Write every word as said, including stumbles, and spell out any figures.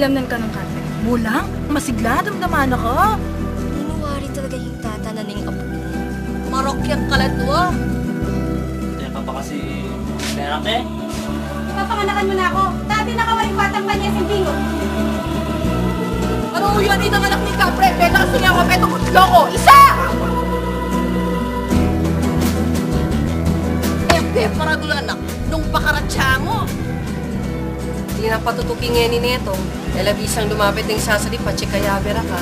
Damnan ka nang kate. Mulang, masigla, damdaman na ka. Nanu wari talaga ing tata na ning apu mu? Marok yang kaladwa. Kaya ka pa kasi pera, te. Papanganakan mu na aku. Dati na ka maring batang manyas ing bingo. Ano yan? Itang anak ni Kapre, beta kasi nga ako, eto gutlo ko. Isa! Pepe, paragul anak, nung pakaratsa mu. Di na patutuki ngeni neto. E la bisang lumapit ing sasali, patse kayabe ra ka.